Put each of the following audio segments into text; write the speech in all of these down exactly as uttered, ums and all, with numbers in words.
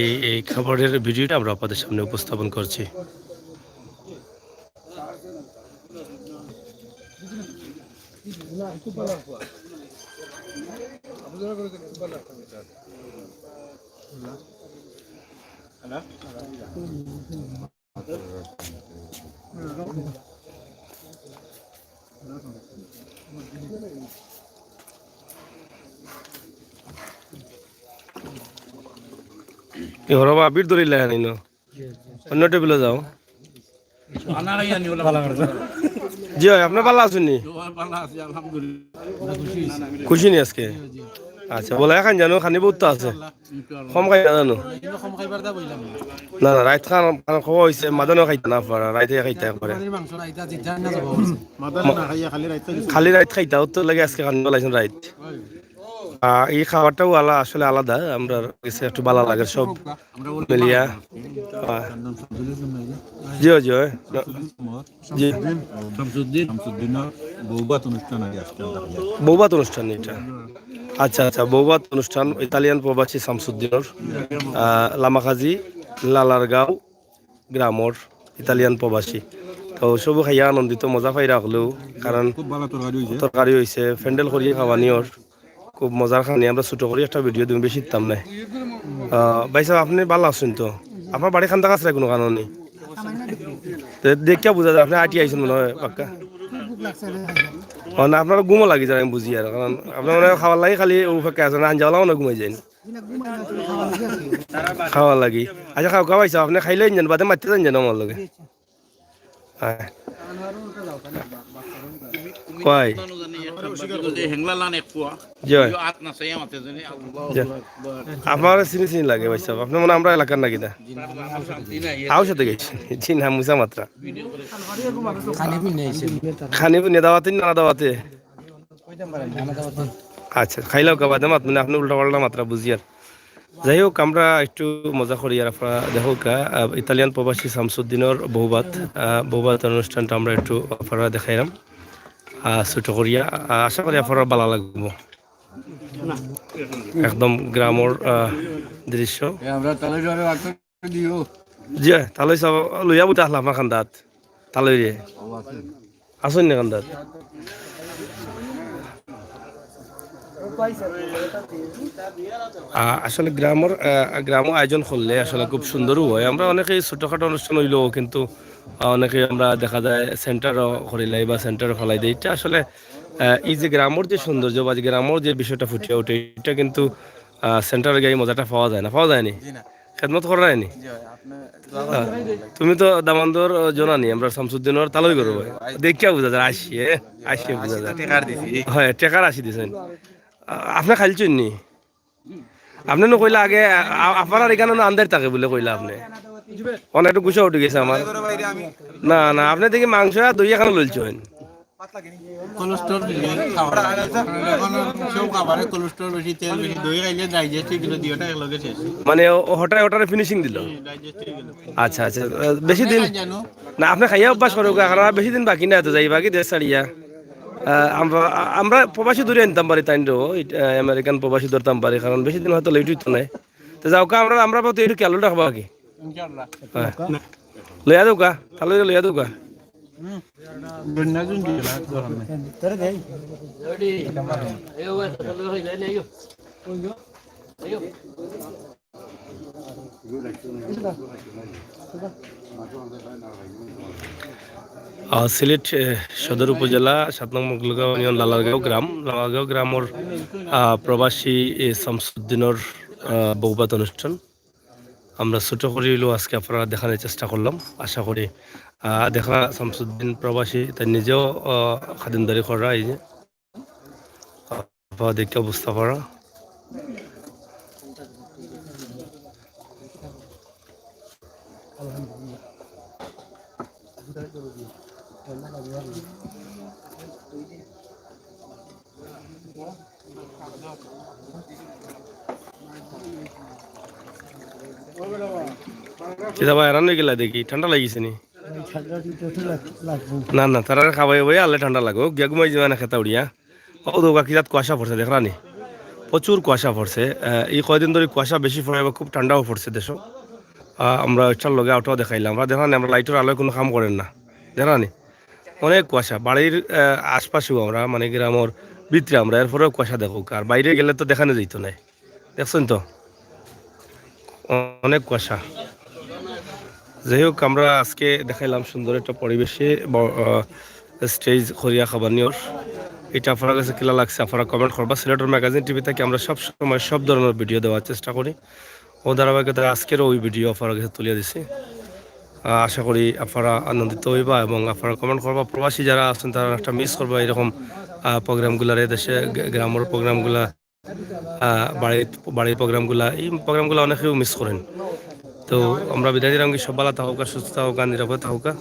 এই, এই খাবারের ভিডিওটা আমরা আপনাদের সামনে উপস্থাপন করছি। এ হরবা আবির ধরিলা আনিনো। অন্য টেবিলে যাও। জি অয়, আপনে ভালা আছইন নি? খুশি নি আজকে? আচ্ছা, বলে এখন জানো খানি বহুত আছে। কম খাই না জানো? না, না, রাইত খান, খান খাওয়া হইছে, মাদানো খাইতা না পারা, রাইতে খাইতা একবারে। খালি রাইত খাইতা, অত লাগে আজকে খানি বলাইছেন রাইত। আহ, এই খাবারটাও আলা-, আসলে আলাদা, আমরা গেছে একটু ভালা লাগে সব মিলিয়া। আহ, জি, জি, জি। শামসুদ্দিন। শামসুদ্দিনর বৌভাত অনুষ্ঠান আগে আজকে আমরা খাইয়া। বৌভাত অনুষ্ঠান এটা? আচ্ছা, আচ্ছা, বৌভাত অনুষ্ঠান, ইতালিয়ান প্রবাসী শামসুদ্দিনর, আহ, লামাকাজি, লালারগাঁও গ্রামর ইতালিয়ান প্রবাসী। তো সবু খাইয়া আনন্দিত, মজা পাইরা হকলেউ, কারণ খুব ভালা তরকারি হইছে। তরকারি হইছে, প্যান্ডেল করিয়া খাওয়ানি ওর। খুব মজার খানি, আমরা ছোট করি একটা ভিডিও দিমু, বেশি দিতাম না। আহ, ভাই সাব, আপনে ভালা আছইন তো? আপনার বাড়ি খান্দাকাছড়ায় কোনো কারণে? তে দেখিয়া বুঝা যায়, আপনে আটি আইছেন মনে হয় পাক্কা। ও না, আপনার ঘুমও লাগি যায়, আমি বুঝি আর, কারণ আপনার মনে হয় খাওয়ার লাগি খালি অপেক্ষা আছেন, আঞ্জাওয়ালা মনে হয় ঘুমাই যাইন। খাওয়ার লাগি। আচ্ছা, খাও, খাওয়াইছো, আপনে খাইলে ইঞ্জান, বাদে মারতে যান যেন আমার লগে। হ্যাঁ। কয়? জি অয়। জি। আমার চিনি চিনি লাগে ভাই সাব। আপনে মনে হয় আমরা এলাকার নাকি না? আও সাথে গেছি। জি না, মুসা মাত্রা। খানি পিনে দাওয়াতে, না দাওয়াতে? আচ্ছা, খাইলাও কা বাদে মাত, মানে আপনে উল্টা পাল্টা মাত্রা বুঝি আর। যাই হোক, আমরা একটু মজা করি আর আপনারা দেখো কা, আহ, ইতালিয়ান প্রবাসী শামসুদ্দিনর বৌভাত, আহ, বৌভাত অনুষ্ঠানটা আমরা একটু আপনারা দেখাইলাম, আহ, ছোট করিয়া। আহ, আশা করি আপনারা ভালা লাগবো। একদম গ্রামর, আহ, দৃশ্য। এ, আমরা তালই সাব, লইয়া বুঝতে আসলাম আপনার খান্দাত। তালই রে। আছইন নি খান্দাত? আ-, আসলে গ্রামর, আ, গ্রামর আয়োজন করলে আসলে খুব সুন্দরও হয়। আমরা অনেকেই ছোটখাটো অনুষ্ঠান হইলেও কিন্তু, আ, অনেকেই আমরা দেখা যায় সেন্টারও করিলাই বা সেন্টারও ফালাই দেই। এটা আসলে, আ, এই যে গ্রামর যে সৌন্দর্য বা যে গ্রামর যে বিষয়টা ফুটিয়া ওঠে, এটা কিন্তু, আ, সেন্টারে গিয়া এই মজাটা পাওয়া যায় না, পাওয়া যায়নি? জি না। খেদমত করা যায়নি? জি অয়, আপনি হ্যাঁ। তুমি তো দামান্দর জনা নি, আমরা শামসুদ্দিনর তালই করবো। দেখিয়া বুঝা যায়, আশি, এ? আশি বুঝা যায়। টেকার দিছি। হয়, টেকার আশি দিছেন। আ-, আপনে খাইলছইন নি? আপনে নু কইলা আগে, আ-, আপনার এখানো নু আন্দাইর থাকে বুলে কইলা আপনে। অনেক একটু গুছা উঠি গেছে আমার। না, না, আপনে দেখি মাংস আর দই এখানো লইলছইন। কোল্ড স্টোর দিয়ে খাওয়া লাগে। এখন সব খাবারে কোল্ড স্টোর বেশি, তেল বেশি, দই খাইলে ডাইজেস্ট হয়ে গেলে দুইটা একলগে শেষ। মানে ও, ও হঠাৎ, হঠাৎ ফিনিশিং দিল। হুম, ডাইজেস্ট হয়ে গেল। আচ্ছা, আচ্ছা, আহ, বেশি দিন জানো? না, আপনে খাইয়া অভ্যাস করো, কারণ আর বেশি দিন বাকি নাই তো যাইবা কি দেশ ছাড়িয়া। আহ, আমরা, আমরা প্রবাসী দূরে আনতাম পারি তাইন রে, আহ, আমেরিকান প্রবাসী ধরতাম পারি, কারণ বেশি দিন হয়তো লেট হইতো নাই। তো যাও কা, আমরা, আমরা প্রতি একটু খেয়াল রাখবা কি? ইনশাআল্লাহ। হ্যাঁ। লইয়া দেও কা, তাহলে লইয়া দেও কা। আহ, সিলেট, এ, সদর উপজেলা সাত নং মোগলগাঁও ইউনিয়ন লালারগাঁও গ্রাম। লালারগাঁও গ্রামর, আহ, প্রবাসী, এ, শামসুদ্দিনর, আহ, বৌভাত অনুষ্ঠান। আমরা ছোট করি হইলেও আজকে আপনারা দেখানোর চেষ্টা করলাম। আশা করি, আহ, দেখরা শামসুদ্দিন প্রবাসী, তাই নিজেও, আহ, খাদিমদারি করা, এই যে, আপনারা দেখে বুঝতে পারা। কিতা বা, এরান হয়ে গেলা দেখি, ঠান্ডা লাগিছে নি? না, না, তারা খাবাই বই আলে ঠান্ডা লাগো, গিয়া ঘুমাই যাবে না খেতা উড়িয়া। ও দোকা কিতাত কুয়াশা পড়ছে, দেখরা নি? প্রচুর কুয়াশা পড়ছে। আহ, এই কয়দিন ধরি কুয়াশা বেশি পড়ে এবং খুব ঠান্ডাও পড়ছে দেশো। আহ, আমরা ওইটার লগে আউটাও দেখাইলাম। আমরা দেখলাম আমরা লাইটর আলোয় কোনো কাম করের না, দেখলাম নি? অনেক কুয়াশা। বাড়ির, আহ, আশপাশেও আমরা, মানে, গ্রামর ভিতরে আমরা, এরপরেও কুয়াশা দেখো। আর বাইরে গেলে তো দেখানো যাইতো না, দেখছেন তো, অনেক কুয়াশা। যাই হোক, আমরা আজকে দেখাইলাম সুন্দর একটা পরিবেশে ব-, আহ, স্টেজ করিয়া খাবার নিয়র। এটা আপনার কাছে কিলা লাগছে, আপনারা কমেন্ট করবা। সিলেটের ম্যাগাজিন টিভি থেকে আমরা সব সময় সব ধরনের ভিডিও দেওয়ার চেষ্টা করি। ও ধারাবাহিকতা আজকেরও ওই ভিডিও আপনার কাছে তুলিয়া দিছি। আহ, আশা করি আপনারা আনন্দিত হইবা এবং আপনারা কমেন্ট করবা। প্রবাসী যারা আছেন, তারা একটা মিস করবা এরকম, আহ, প্রোগ্রামগুলারে, দেশে গ-, গ্রামের প্রোগ্রামগুলা, আহ, বাড়ির, বাড়ির প্রোগ্রামগুলা। এই প্রোগ্রামগুলা অনেকেও মিস করেন। তো আমরা বিদায় দিলাম কি, সব ভালা থাকুকা, সুস্থ থাকুকা, নিরাপদ থাকুকা,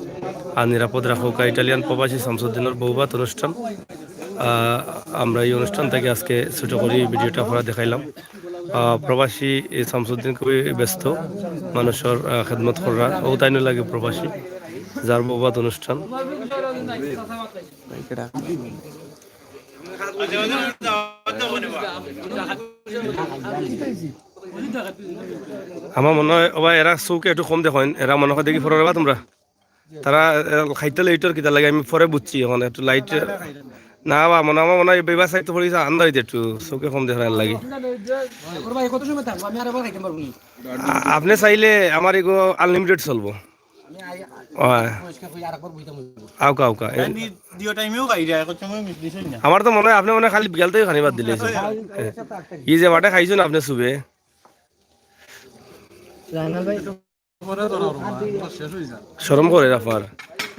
আর নিরাপদ রাখুকা ইটালিয়ান প্রবাসী শামসুদ্দিনের বৌভাত অনুষ্ঠান। আহ, আমরা এই অনুষ্ঠান থেকে আজকে ছোট করে এই ভিডিওটা আপনারা দেখাইলাম। আহ, প্রবাসী এই শামসুদ্দিন খুবই ব্যস্ত, মানুষের, আহ, খেদমত করার, ও তাই নয় লাগে প্রবাসী, যার বৌভাত অনুষ্ঠান। আমার মনে হয়, ও ভাই, এরা চউখে একটু কম দেখইন, এরা মনে হয় দেখি ফররে বা তোমরা। তারা, এরা খাইতে লেটর কিতা লাগে আমি পরে বুঝছি, এখন একটু লাইট। না বা মনে, আমার মনে হয় বেবা সাইড তো পড়ে গেছে আন্দারিতে, একটু চউখে কম দেখার লাগে। ওর ভাই, কত সময় থাকবো? আমি আর একবার খাইতে পারবো না। আ-, আপনি চাইলে আমার এগো আনলিমিটেড চলবো। আমি আই-, আ-, হয়। পরিষ্কার করি আর একবার বইতাম হইবো। আউকা, আউকা। এ- তাই নি-, দিও টাইমেও খাই যায়, এখন সময় মিস দিছেন না। আমার তো মনে হয় আপনি মনে হয় খালি বিকাল থেকে খানি বাদ দিলে। এই যে বাটে খাইছেন আপনি সুবে। জানাল ভাই। শরম করে আপনার।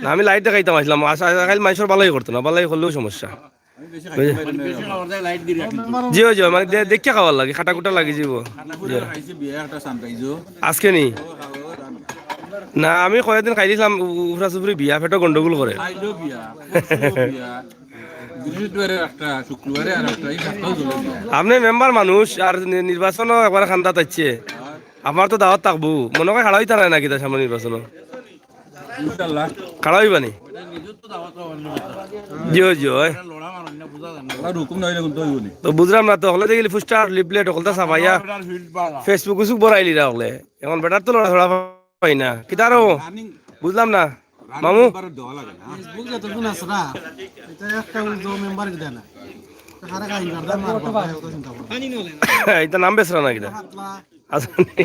না, আমি লাইট দেখাইতাম আসলাম। আশা, আশা খালি মানুষের ভালাই করতো না, ভালাই করলেও সমস্যা। আমি বেশি খাইতে পারি না। বেশি খাওয়ার যায় লাইট দিয়ে রাখি। জি, ওই যে, মানে, দে-, দেখিয়া খাওয়ার লাগে, খাটা-খুটা লাগি যাইবো। খানা-খুটা জি। খাইছে বিয়া একটা সানরাইজও। আজকে নি? ও, খাওয়া দাওয়া। না, আমি কয়েকদিন খাই দিছিলাম, উ-, উফরা-সুফরি বিয়া, পেটো গন্ডগোল করে। খাইলেও বিয়া, পরশুও বিয়া। বৃহস্পতিবারে একটা, শুক্রবারে আর একটা, এই সপ্তাহ চলে বিয়া। আপনি মেম্বার মানুষ, আর নি-, নির্বাচনও একবার খান্দাত আইছে। আমার তো দাওয়াত থাকবো। মনে হয় খাড়া হইতা নায় নাকি তার সামনে নির্বাচনও? ইনশাআল্লাহ। খাড়া হইবা নি? জি, জি, ওই। আল্লাহর হুকুম না হইলে কিন্তু হইব নি। তো বুঝলাম না তো, হকলে দেখলি পোস্টার, লিফলেট, হকলতা ছাপাইয়া, Facebook উসুক বড়াইলি রা হকলে। এখন বেটার তো লড়া চড়া পাই না। কিতা আরো? বুঝলাম না। মামু? Facebook যতক্ষণ আছে না, এটা একটা উজো মেম্বার কিতা না। হারা গাইন গার্দা মার বাবা, অত চিন্তা করো। এটা নাম বেসরা না কিতা? পাতলা। আচ্ছা, নি।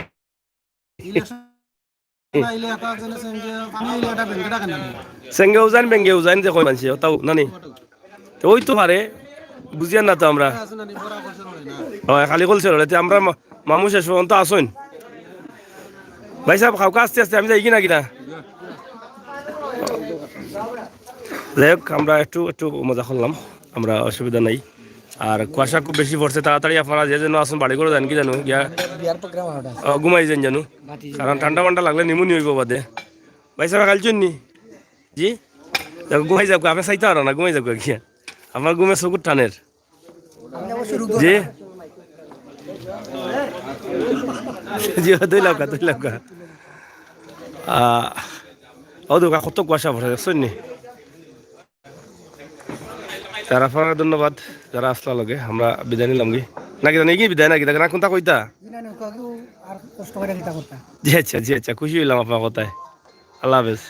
ইলেকশন আইলে এটা জেনে সেঙ্গে, পানি আইলে এটা ব্যাংকে টাকা নেবে। সেঙ্গে উজান, ব্যাংকে উজান যে কয় মানছে, তাও নানি? তো ওই তো পারে, বুঝিয়ার না তো আমরা। আছে নানি, বড় বছর হয় না। হয়, খালি কলসে রলে। তে আমরা মা-, মামু শেষ পর্যন্ত আসইন। ভাই সাহেব, খাওকা আস্তে আস্তে, আমি যাই কি না কিনা? যাই হোক, আমরা একটু, একটু মজা করলাম, আমরা অসুবিধা নাই। আর কুয়াশা খুব বেশি পড়ছে, তাড়াতাড়ি আপনারা যে যেন আসুন, বাড়ি করে যান কি জানো, গিয়া, বিয়ার প্রোগ্রাম আর ওটা। আহ, ঘুমাই যান জানো, বাতি কারণ ঠান্ডা মান্ডা লাগলে নিমুনি হইব বাদে। ভাই সাহেব, খাইলছেন নি? জি? যাক, ঘুমাই যাক, আপনি চাইতে পারো না, ঘুমাই যাক গিয়া। আমার ঘুমে চকুর টানের। জি? জি, দুই লাখ, দুই লাখ। আহ, ও দোকা কত কুয়াশা পড়ে, দেখছেন নি? তারা আপনারা ধন্যবাদ, যারা আসলা লগে, আমরা বিদায় নিলাম কি? নাকি জানি কি বিদায় নাকি? দেখেন, কোনটা কইতা? জি, না, না, কেউ আর কষ্ট করে কিতা করতা? জি আচ্ছা, জি আচ্ছা, খুশি হইলাম আপনার কথায়। আল্লাহ হাফেজ।